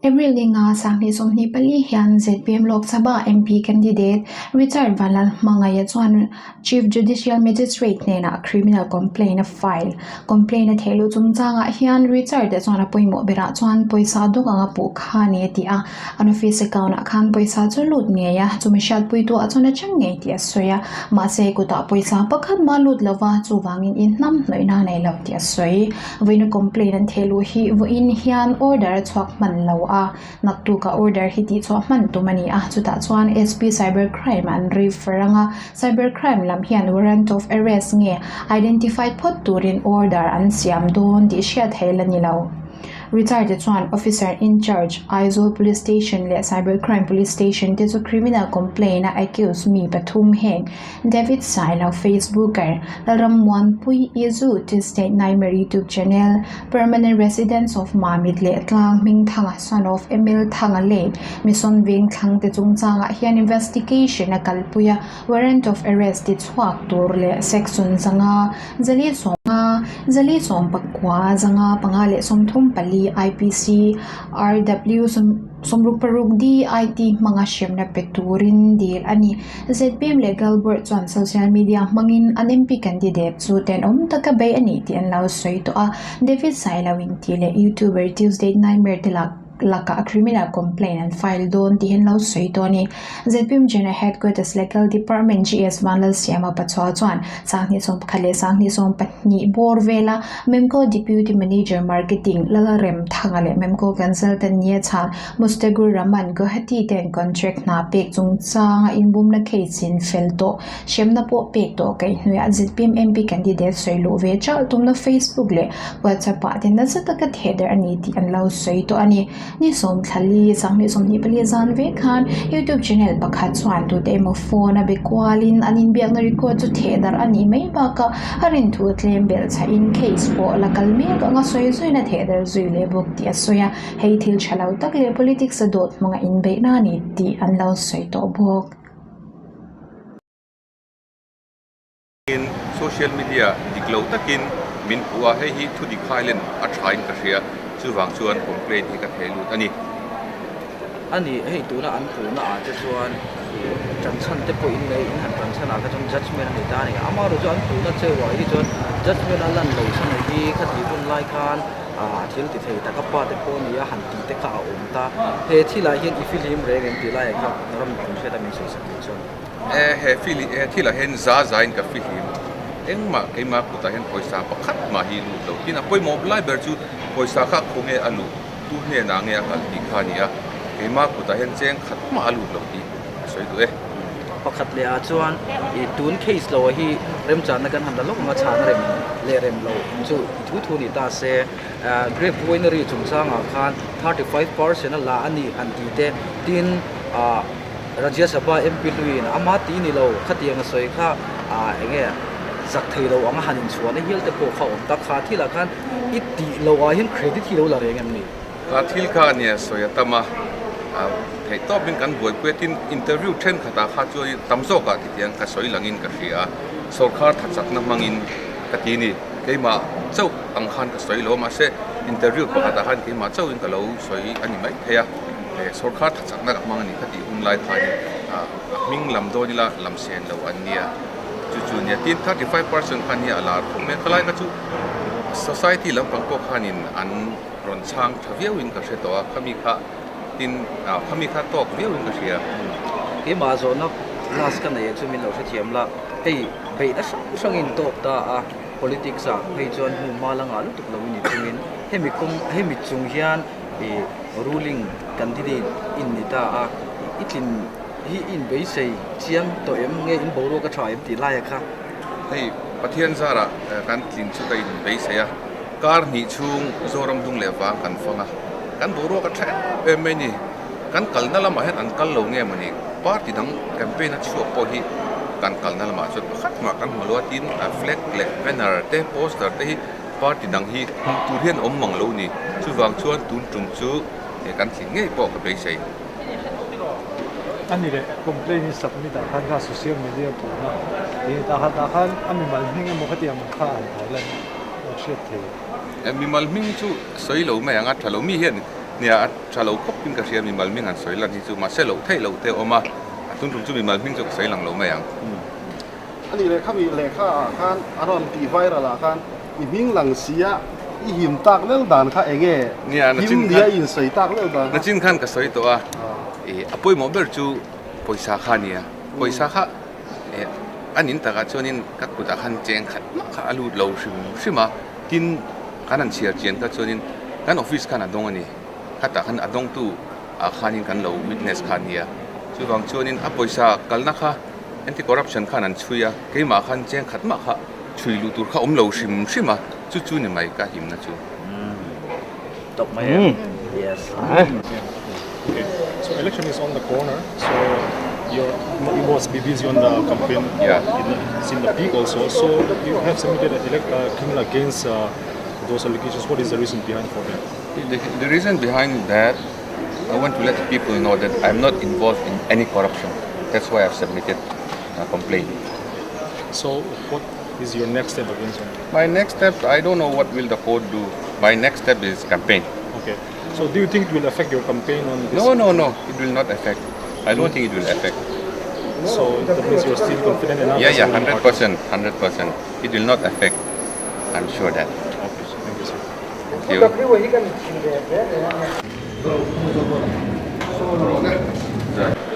April ni nga 2024 hian zpm Lok Sabha MP candidate Richard Vanlalhmangaia chuan Chief Judicial Magistrate hnenah criminal complaint a file. Complaint a thehluh chungchangah hian Richard-a chuan a pawimawh berah chuan pawisa dawk anga puh kha a ni a ti a, an office account ah khan pawisa chu lut ngei a, chumi hriatpuitu ah chuan a chang ngei tih a sawi a, mahse kutah pawisa pakhat mah lut lova chuvangin inhnam hnawihna a nei lo tih a sawi. Vawiina complaint an thehluh hi vawiin hian order a chhuak hman lo a, naktukah order hi tihchhuah hman tum a ni a, chutah chuan SP Cyber Crime an refer ang a, Cyber Crime lam hian warrant of arrest nge identify phawt turin order an siam dawn tih hriat theih la ni lo. Richard-a chuan Officer in Charge, Aizawl Police Station leh Cyber Crime Police Station te chu criminal complaint a accused mi pathum heng David Sailo, Facebooker, Lalrammuanpui Izu, Tuesday Nightmare YouTube Channel, Permanent Residents of Mamit leh Tlang Hmingthanga son of Emil Thanga leh Mission Vengthlang te chungchangah hian investigation a kalpui a, warrant of arrest ti chhuak tur leh section 5, 415, 419, 5, leh 34 IPC RW 66 DIT hmanga hremna pe turin dil a ni. Zpm leh Galbert chuan social media hmangin an MP candidate chu tenawm taka bei a ni tih an lo sawi tawh a, David Sailo intih leh YouTuber Tuesday Nightmare te lak lakah criminal complaint an file dawn tih an lo sawi tawh a ni. Zpm General Headquarters Legal Department GS Vanlalsiama Pachuau chuan 2011 leh 2022 bawr vela Memco Deputy Manager Marketing Lalremthanga leh Memco Consultant nia chhan Mustagur Rahman Guwahati ten contract hna pek chungchanga inbumna case in fel tawh hremna pawh pek tawh kaihhnuaiah zpm MP candidate sawi luh ve chauh tumna Facebook leh WhatsApp ah te nasa taka theh darh a ni tih an lo sawi tawh a ni. Ni 14, 2024 zan vek khan YouTube channel pakhat chuan tute emaw phone a be kualin an inbiakna record chu theh darh a nih mai bakah a rinthu tlem belh chhahin case pawh la kal mek anga sawi zuiin a theh darh zui leh bawk tih a sawi a. Hei thil tha lo tak leh politics a dawt hmanga inbeihna a ni tih an lo sawi tawh bawk. In social media dik lo takin min puh a, hei hi thu dik hailen a thain ka hria, chuvang chuan complaint hi ka thei lut a ni. A ni, hei tuna an puhna ah te chuan ih tanchhan te pawh in nei, in han tanchhan ah kha chuan judgement a ni ta a ni. Amaherawhchu chu an puhna cheu ah hi chuan judgement a lan lo chhan hi khati hun lai khan ah thil ti thei tak a pa te pawh a ni a han tih te kha a awm ta. He thilah hian i fihlim reng em tih laiah kha ram mipui hriat a min sawi sak theih chuan. E he fil he thilah hian za zain ka fihlim engmah keimah kutah hian pawisa pakhat mah hi lut lo tin a pawimawh lai ber chu pawisa kha khawnge a luh tu hnenah nge a kal tih kha a ni a keimah kutah hian cheng khat mah a lut lo tih a sawi duh e. Pakhat leh ah chuan ih tun case lo ah hi remchanna kan han la lawk ang a chhana rem leh rem lo chu i thu thu ni ta se grape winery chungchangah khan 35% a la a ni han ti te tin ah Rajya Sabha MP hluiin ama ti ni lo khatiang a sawi kha ah eng nge zak thei lo anga han inchhuahna hial te pawh kha awm tak kha thilah khan i tih loh ah hian credit hi lo la reng em ni? Kha thil kha a nia sawi a tam a, theih tawpin kan buaipui a tin interview thenkhatah kha chuan tam zawkah titiang ka sawi langin ka hria a, sawrkhar thachakna hmangin ka ti ni keimah chauh ang khan ka sawi lo a mahse interview pakhatah khan keimah chauhin ka lo sawi a ni maithei a. He sawrkhar thachakna ka hmang a ni kha tih hun lai khanin a hming lam dawn ila lam sen lo an nia chu chu nia tin 35% khan hi a lar khawp mai a khalai kha chu society lampang pawh khanin an rawn chhang tha viauin ka hre tawh a khami kha tin khami kha tawk viauin ka hria. Keimah zawhna last ka nei ah chu min lo hrethiam la hei beihna hrang hrangin tawk ta a politics ah phei chuan hmu hma la ngah lutuk lo in chungin hemi kawng hemi chung hian ih ruling candidate in ni ta a i tlin hi i inbeisei chiang tawh em nge in boruak a tha em tih laia kha. Hei Pathian zarah kan tlin chu ka inbeisei a, kar hnih chhung Zoram dung leh vang kan fang a, kan boruak a tha em em mai ni. Kan kalna lamah hian an kal lo nge mawni party dang campaign a chhuak pawh hi kan kalna lamah chuan pakhat mah kan hmu lo a tin flag leh banner te poster te hi Party dang hi hmuh tur hian awm mang lo ni. Chuvang chuan tun tum chu he kan thling ngei pawh ka beisei. A ni leh, complaint hi submit ah khan kha social media puhna tih tah khan tah khan a mimal hming emaw khati ang kha an thai lan a hriat thei. Mimal hming chu sawi lo mai ang a, tha lo mi hian Nia, a tha lo khawp in ka hria mimal hming han sawi lan hi chu, mahse loh theih loh te a awm a, a tun tum chu mimal hming chu ka sawi lang lo mai ang. A nih lehkha mi lehkha ah khan a rawn tih viral ah khan i hming lang si a, i him tak lel dan kha eng nge? Nia, Him nia i insawi tak lel dan kha. Nachin khan ka sawi tawh a, i a pawimawh ber chu pawisa kha a nia, pawisa kha a nin takah chuanin ka kutah khan cheng khat mah kha a lut lo hrim hrim a, tin kan han chhiar chian kha chuanin kan office khan a dawng a ni, khatah khan a dawngtu ah khanin kan lo witness kha a nia, chuvang chuanin a pawisa kalna kha anti corruption khan an chhui a, keimah khan cheng khat mah kha chhui luh tur kha awm lo hrim hrim a, chu chu ni mai ka himna chu. Tawp mai em? Yes. Okay, so election is on the corner, so you're, you must be busy on the campaign. Yeah. In the, it's in the peak also. So you have submitted an elect, criminal against those allegations. What is the reason behind for that? The, the reason behind that, I want to let the people know that I'm not involved in any corruption. That's why I've submitted a complaint. So what is your next step against them? My next step, I don't know what will the court do. My next step is campaign. Okay. So do you think it will affect your campaign on this? No, no, no. It will not affect. I don't think it will affect. So that means you're still confident enough? Yeah, as yeah, a ruling 100%, party? 100%. It will not affect. I'm sure that. Okay. Thank you, sir. Thank you.